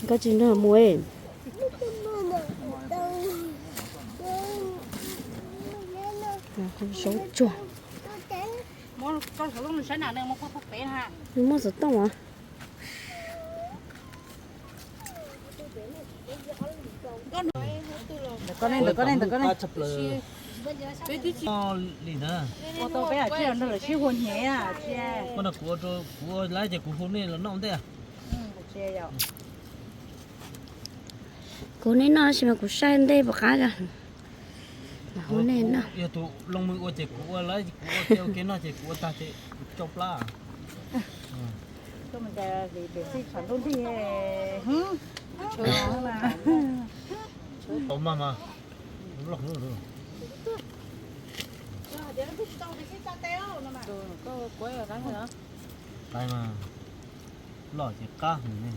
Koj tsis nrog mus. Zaub tsuag. Muab xov tooj os. Ntawm koj ne, ntawm koj ne, ntawm koj ne. Li ntawd. Ua tau peb hais tsis nrog lawv sib hua hnyev tsis. Koj no kuv ua, kuv ua lawm ces kuv hu nej los noj ntej. Kuv hu nej noj tab sis mas kuv saib ntej puas qab. Hu nej noj. Yog tus loo mws ua ces kuv ua lawm, kuv ua ua ke noj ces kuv ua tag ces kuv coj plab. Tau mas mas. Loj mas, loj ces qab heev ne.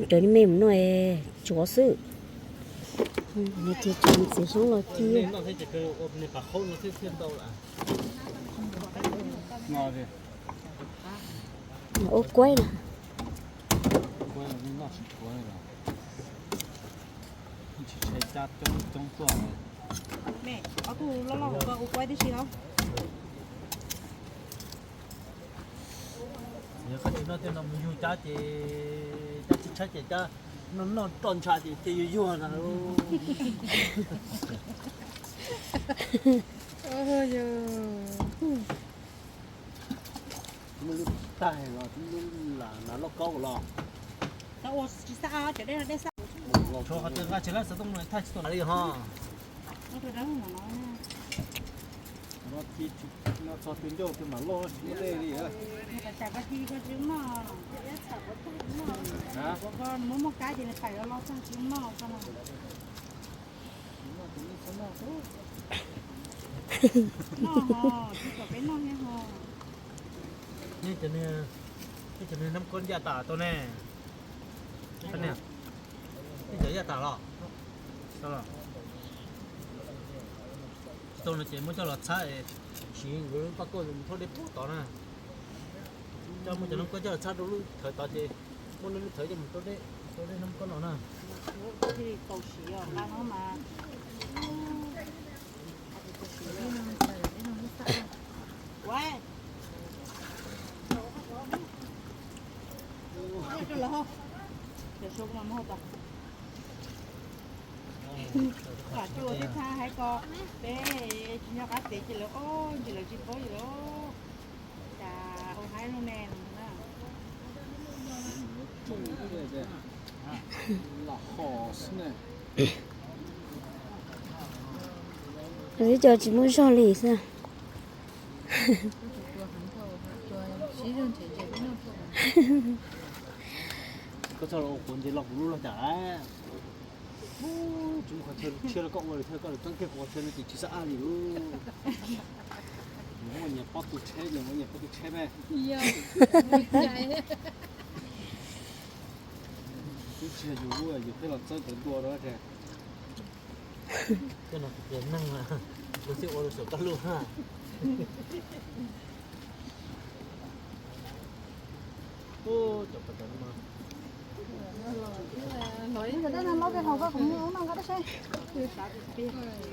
Cov me mus noj tsuav xwb. Ces tsuav ntxiv xyoob los ci. Ua kuaib na. Tsis tshais cab coob coob tuaj. Ob tug loj loj ua kuaib tib si os. Yog qhov tsis noj tej no mus yug cab ces cab tsis tshaib ces cab noj noj roj ntsha ces ces yuag yuag na. Lub taig los lub lam nas lauj kaub los. Tshuav qhov twg nqa tsis lab xov tooj no thaij tsis tau li ho. No txog twg ncauj twg mam loj tsis muaj dej li. Nej cov, nej cov nab koj yaj tas tau ne? Nej cov yaj tas los? Tsis tau no ces muab coj los txhab, siv nkawd lub paj koj mus thauj dej puag tod na. Coj muab cov nab koj coj los txhab rau lub thawv tod ces muab lub thawv coj mus thauj dej, thauj dej nab koj no na. Vam rau lawv thiab txhab hais ko, peb tsis nco qab tias ces lawv, o, ces lawv tsis paub ces lawv, cas ua haib no ne. Lawv twb cov tsis muaj zog li xwb. Koj txog los ua quav ntses los kuv lub los cas lawm. Tsis muaj qhov chaw tshiab rau koj ua li thiab, koj lawv txeeb kiag qhov chaw no ces tsis xav ab li lawm. Yus muaj nyias pob tw tsheb, yus muaj nyias pob tw tsheb me. Twb tsis yog yus lub, yus pheej los txeeb cov ntua rau ces. Koj no kuv tias neeg mas, kuv thiaj ua rau saum koj lub na.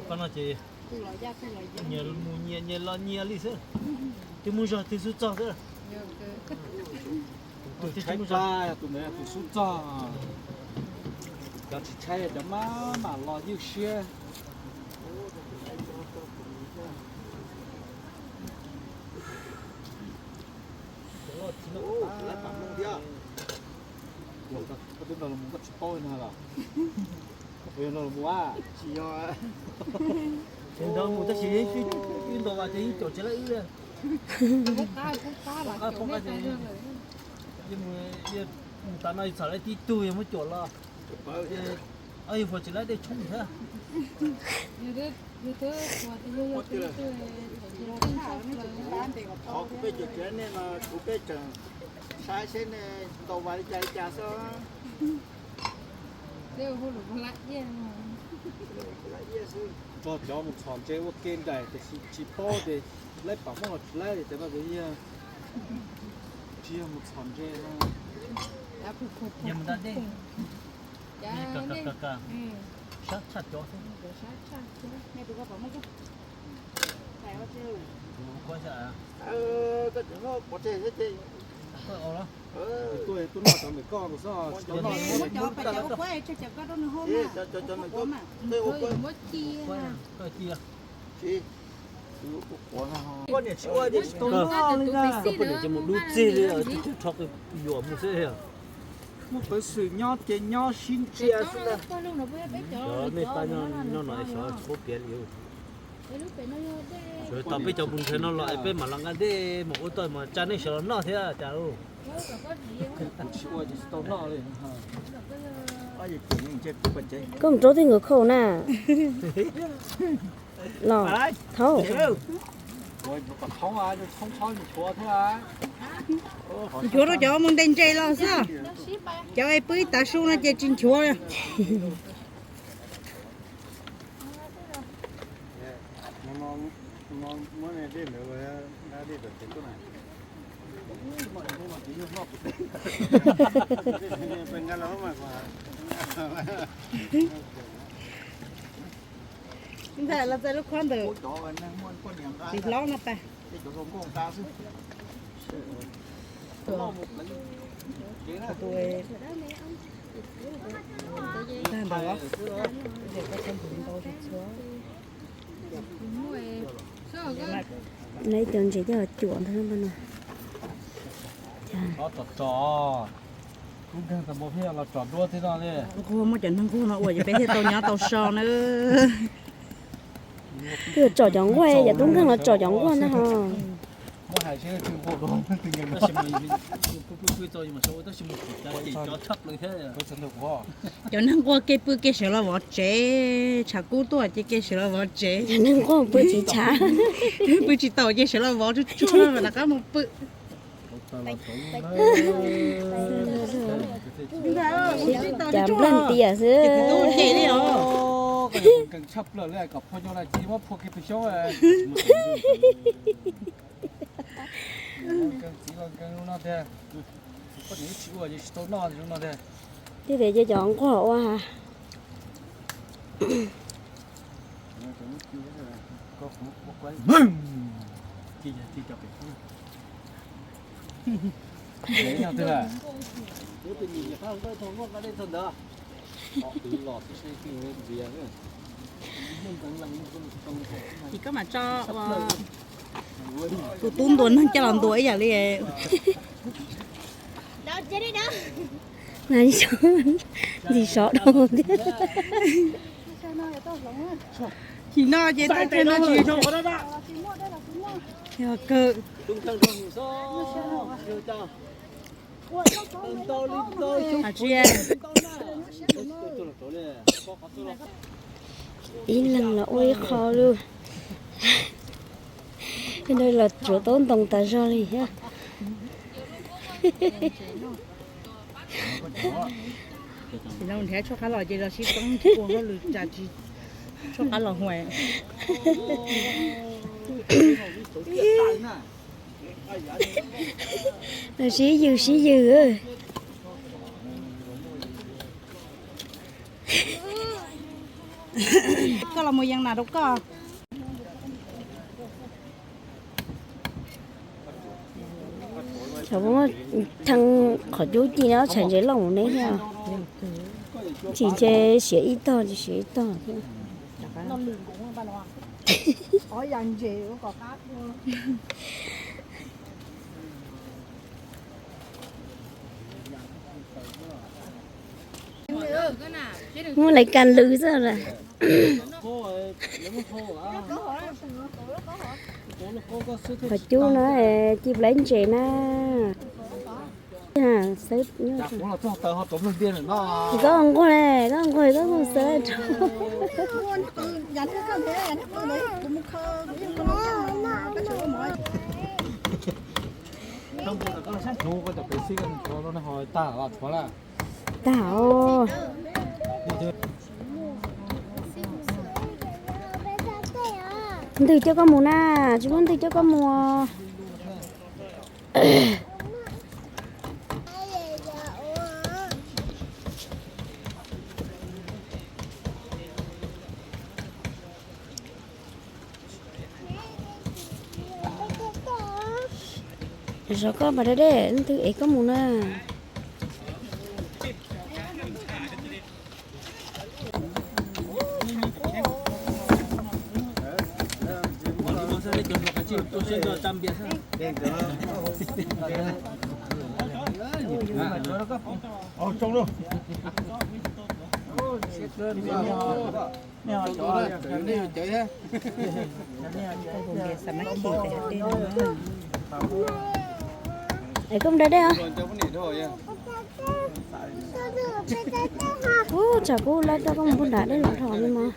Koj no ces nyias mus nyias, nyias los nyias li xwb. Twb muaj zog twb xub txog xwb. Tus tshaib plab yog tus ntawd yog tus xub txog. Cov tsis tshaib cov maj mam los ywj siab. Koj twb nrog luag mus koj tsis paub no los? Koj puas yog nrog luag mus a? Tsis yog. Tsis nrog mus tab sis wb ntaus vas ces yeej caum tsis laib wb li. Poob qab poob qab ces mus tas no txham laib tib tug yog muab cuam los. Yus fuas tsis laib dej tshoob thiab. Qhov kuv peb caum tsis laib nej mas kuv peb tseem saib seb nej ntaus vas li cas li cas xwb. Nrog cov mus txhom ntses ua ke nraim tiam sis tsis paub tias laib pam muab los tsis laib li cov no ces yog tsis yog mus txhom ntses. Sab tshaj cov xwb. Koj tsis noj cov ntawm koj xwb, tsis tau noj. Koj niam tsis ua ces tsis tau noj li na. Koj poj niam ces mus dub txig li, tus twg rho qw yuam mus xwb. Muaj peev xwm nyob ces nyob sib ntsia xwb ntag. Cov nej pab nyob no es xyov tsis paub piav li. Sawv tau peb cov mus nrhiav no los es peb mam los nqa dej mus ua toj mas tsa nej sawv los noj thiab cas. Kuv tsis ua ces tsis tau noj li. Koj mus rau tej nkawd khau na. Los thaub. Nchuav rau cov mus ntes ntses los xwb. Cov es pw ib tav su no ces tsis nchuav. Ntxhais los txais lub khob ntawm tis hlob no pas. Tag ntawd, txhua. Lawv cov ntses coj los cuam ntag no. Tsom tsom, kub nkeeg tau mus thiaj los tsom duab thiab no li. Muab cov neeg nquag no ua ces peb thiaj tau nyob tau so na. Twb tsom cov nquag, cov tub nkeeg los tsom cov nquag na ho. Cov neeg nquag kev pw kev sawv los vov tsev, tshav kub tuaj ces kev sawv los vov tsev. Cov neeg nquag pw tsis tshav, pw tsis tau ces sawv los vov tsuag tsuag rov qab mus pw. Cas nplag tias xwb. Nkees tshaj plaws li kom phua nyuj na, cia li muab phua kiag tus xyoob. Nkees txiv los nkees no tiag, poj niam tsis ua ces tsis tau noj no tiag. Twb tias cia cov nquag ua ha. Ces koj mam tso tus tub ntuas neeg coj los ntuas ib yam li. Ntxim sov dhau thiab. Chim no ces tag kis no tsis yog kawg. Hais tias ib leeg los ua ib qho lawm. Ib leeg los tsuav taub ntoo tas zog li thiab. Tsis no nrhiav tshuaj qab los ces los sib teeb ua hauj lwm tsam tsis tshuaj qab los huais. Los sib yws sib yws. Koj los mus yees nas rau koj. Thaum muab thee qhov cub ci no tshais ntses loj mus ne thiab. Tsis ntshe siav ib tog tsis siav ib tog thiab. Muab lawv kas lwm xwb las. Qhov cub no ci plaib ntses na. Koj nquag ne, koj nquag koj mus xawb rau. Tag os. Ntwg coj koj mus na, tsis muaj ntwg coj koj mus. Zov koj pas dej dej, ntwg ev koj mus na. Es koj mus da dej os. Ub, tsam kuv lawv tau koj mus pug nram dej los dhos li mas.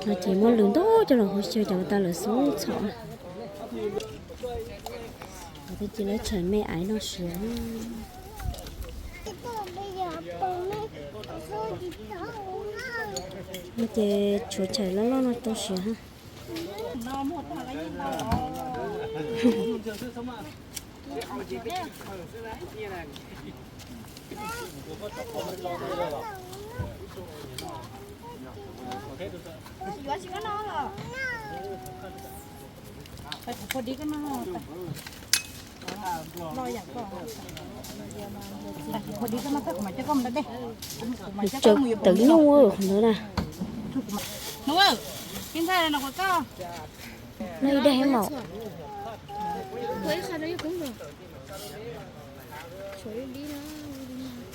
No ces muab lws ntuj coj los hu xyaw cov tas lawm xub txhom. Twb cia lawv tshais me aiv no siav. No ces tshuav tshais loj loj no tau siav. Tawv nyuj qhov ntawd na. No ib daig maum.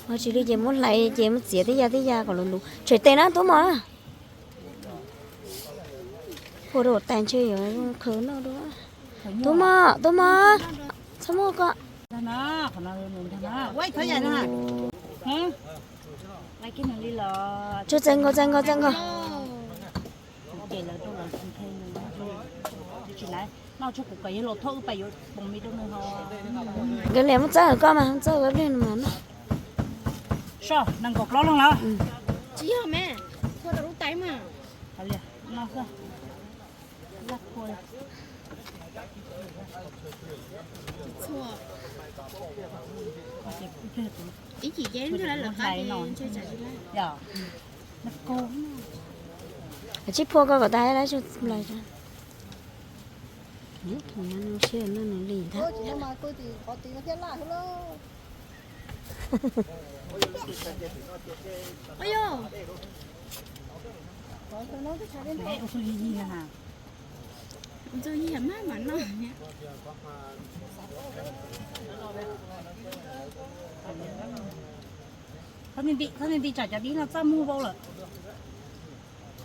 Ho tsis li ces muab hlais ces muab txiav tib ya tib ya kom luv luv. Tshem tes na tub mos. Ua rau tais ntshe yuav qhwv noj dua. Tub mos, tub mos, txhob muab ko. Txhob txais nkaus, txais nkaus, txais nkaus. Nkawd liam muab txawb koj mas, muab txawb ua pliag mas no. Nees nkaum plaub leeg los? Tsis yog me, qhua rau lub tais mas. Ib chim ces ntshe lawv lawv qab ces ntshe tsam tsis laib. Tsib phua ko kom tas lawm tsis nplais. Siab no nws li ntag. Thov nti nti tsam cov dib no txaj muag vau lawm.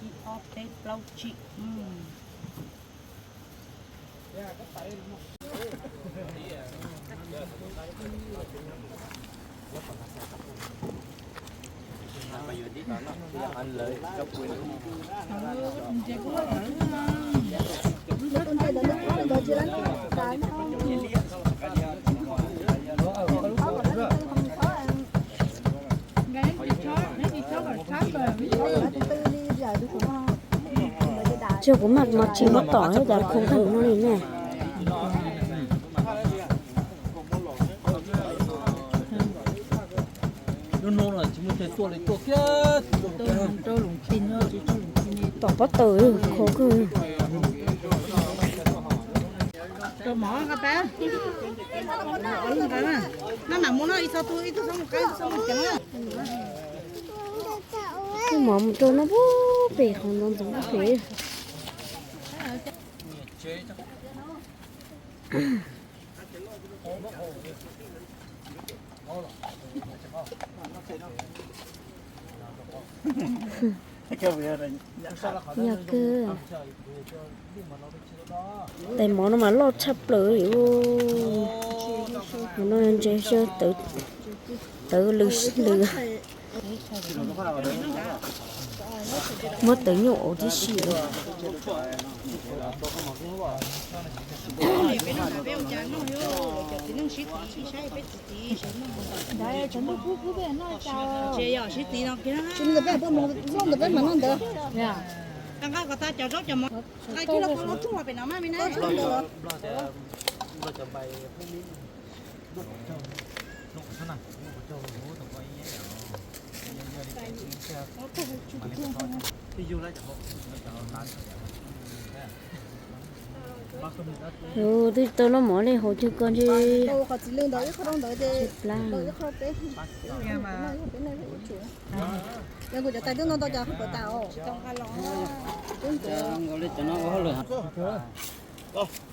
Ib ob peb plaub tsib. Tsis yog kuv maj mos tsis muab tom ib cov khau tag no li ne. Tom pob tw khau kawg. Kuj mov mus rau no pub pem qhov ntxoov ntxoov pub pem. Yog kawg. Tais mov no mas loj tshaj plaws li. Hauv no ntses xyaw tawv lws lws. Muab tawv nyuj ua tib si. Peb ua cas noj, cov txiv neej sib txiv, ib sab peb txiv txiv. Ntawd cov ntuj kub kub peb noj cas. Tsis yog sib txiv no kiag. Tsis ntawd peb poj mus noj ntawd peb mam noj ntawd. Nqa nqa kom tag cov zaub cov mov. Nqa kiag los los tsuj los pem no mas me na. Twb tsis tau noj mov li, hauv twg ko ntshe. Qhov txiv lw ntawd ib qho rau ntawd ces ib qho peb. Yog kuv cov tais twb noj tau cas qhov pem tas os.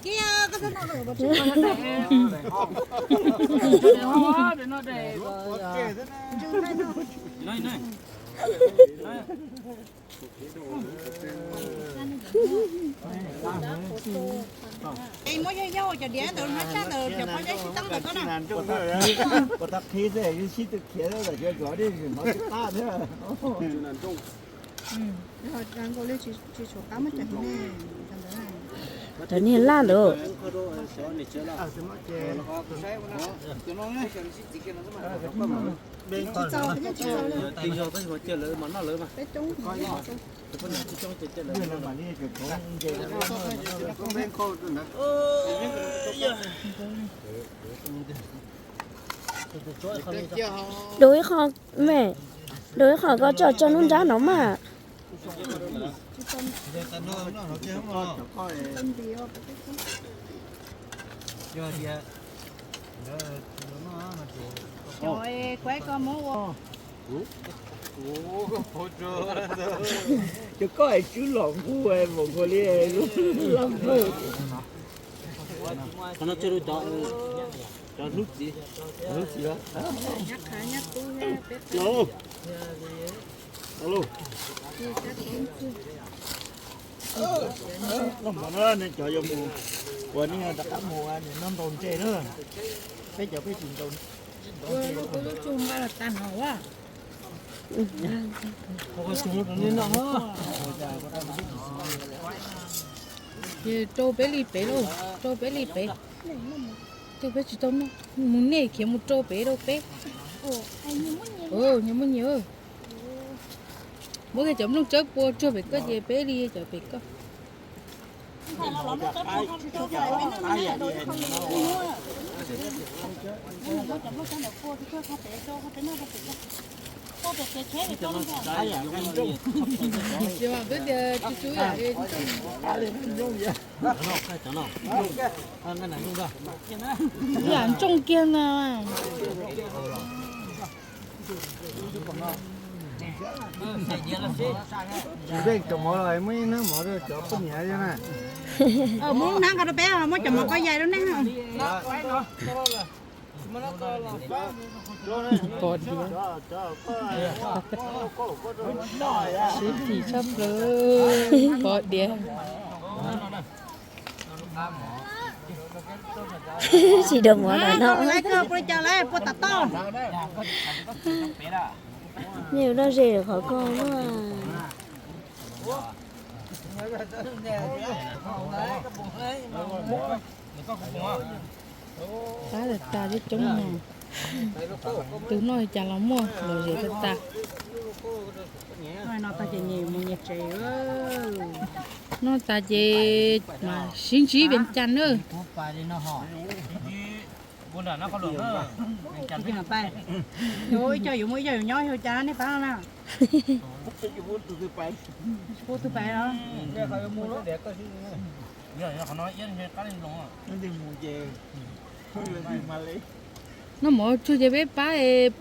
Kiag koj txhob noj lawm. Es muab yog yog cov diav ntawd hnav tshaj ntawd cov poj nyob sib teeb ntawd koj na. Puas tau qhib xwb, sib tw khiav xwb, cov zov dej hnov tsis qab thiab. Cov niag laj ntawd. Dua ib qho, me, dua ib qho koj tso tso nruab nrab no mas. Cov koj es tswb los nqug mus nkaus li los nqug. Qhov no tseg rau cov, cov hlub txiv, cov hlub txiv. Los mov no nej cov yuav mus, uas nej rov qab mus nws noj ntaus ntsej na. Peb cov peb tsis ntaus ntsej. Rau peb li pem lauj, rau peb li pem. Rau peb tsis tau noj, mus nej khiav mus rau pem rau peb. Nyias muaj nyias. Muab kiag cov nplooj tsawb pua tsuag pem koj ces peb li cov pem koj. Ces mas peb tias tsis tsuav yam li. Yam ntsooj kiag na. Tsis peb cov mov los muab ib hnab mov rau cov poj niam thiab na. Muab hnab nqa rau peb, muab cov mov koj yais rau nej. Pom diav. Sib phim tshaj plaws. Pom diav. Tsis dua mov no no. Nej ua dab tsi qhov ko na? Pab tas tas coob coob no. Tus noj li cas los muaj lom zem tas tas. Noj tas ces mas sib ntsib Vias Cas na. Ib co yuav mus ib co yuav nyob yog cas nej pab na. Hu tus pais os. Noj mov tsuag ces peb pab,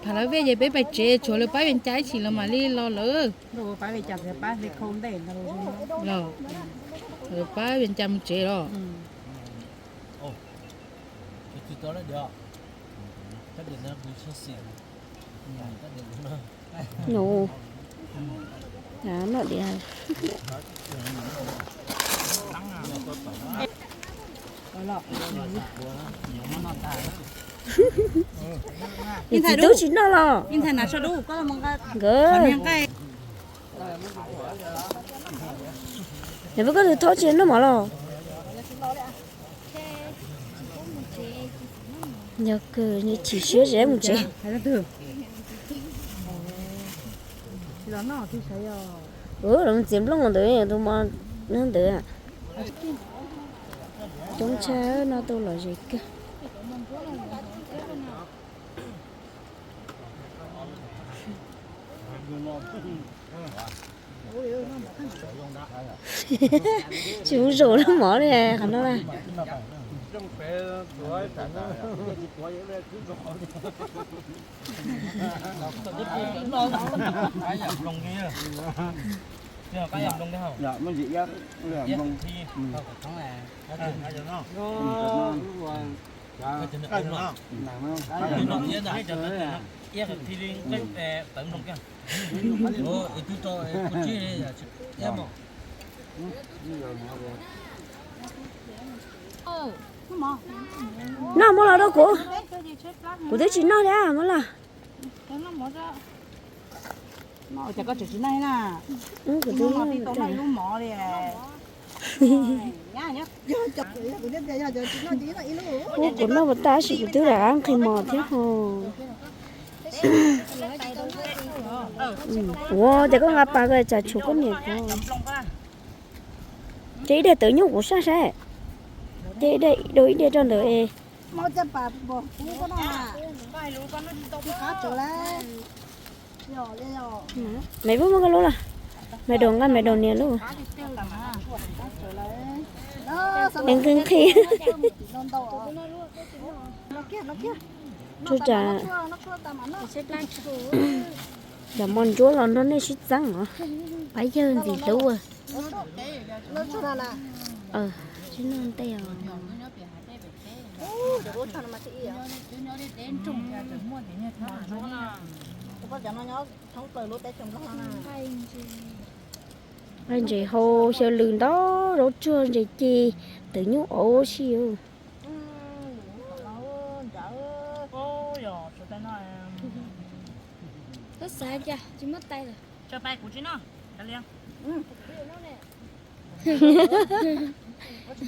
phav lawv vej ces peb pais tsev, tshuav lawv pab Vias Cas ib chim lawv mam li los lawm. Pab Vias Cas mus tsev los. Noj diav. Niam txiv tub tsis noj los? Nkawd, nws peb koj tus thaub tsis noj mov los? Yog kawg, chim siab zeb mus tsev. Ua los txiav nplooj ntawd, tus mos nyob ntawd. Coob tshaj no tau lom zem kawg. Tsis ua zaum lub mov li qhov no na. Noj muab los rau kuv. Kuv twb tsis noj thiab muab los. Kuv twb noj. Ua kuv noj puas tag tab sis kuv twb rov qab nqhis mos thiab ho. Ua cas koj nqa pas ko tsam tshuav koj niam ko. Ces ib daim tawv nyuj kuv saj saib. Ces ib daim, ib daim rau ntawd es. Maiv Vub muab koj lub los. Maiv Daus nqa Maiv Daus niam lub. Es nqhis nqhis. Tsuas tsam cov mos ntsuab los nrog nej sib txeeb os. Pab yawg ntxim hlub. Tsis noj ntej os. Nqaij ntses hau xyaw lws ntau, zaub tsuag ntses ci, tawv nyuj ua si.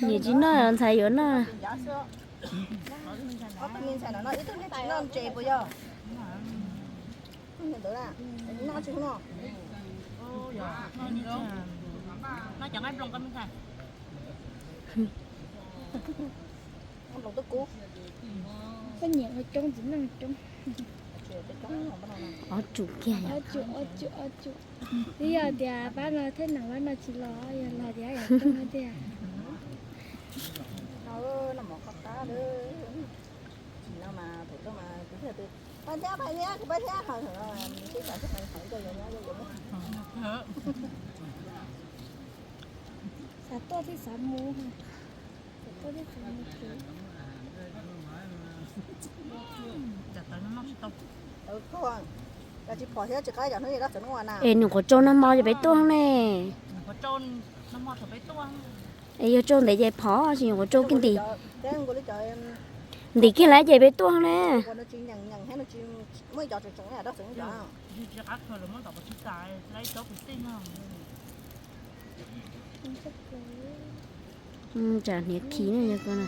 Nyiam tsis noj, ntxhais yuav noj. Koj nyiam ua coob txiv neej coob. Ob tsum kiag. Ob tsum, ob tsum, ob tsum. Twb yog tias pab no thej nam pab no tsis los, yog los tias yam coob tiag. Xav tuaj thiab xav mus, xav tuaj thiab xav mus. Es nws quav tsau nag hmo ces peb tuaj ne. Es yog tsau ntev ces phov, tsis nyuam qhuav tsau kiag ntim. Ntim kiag lawm ces peb tuaj ne. Tsam hniav khi no yog ko na.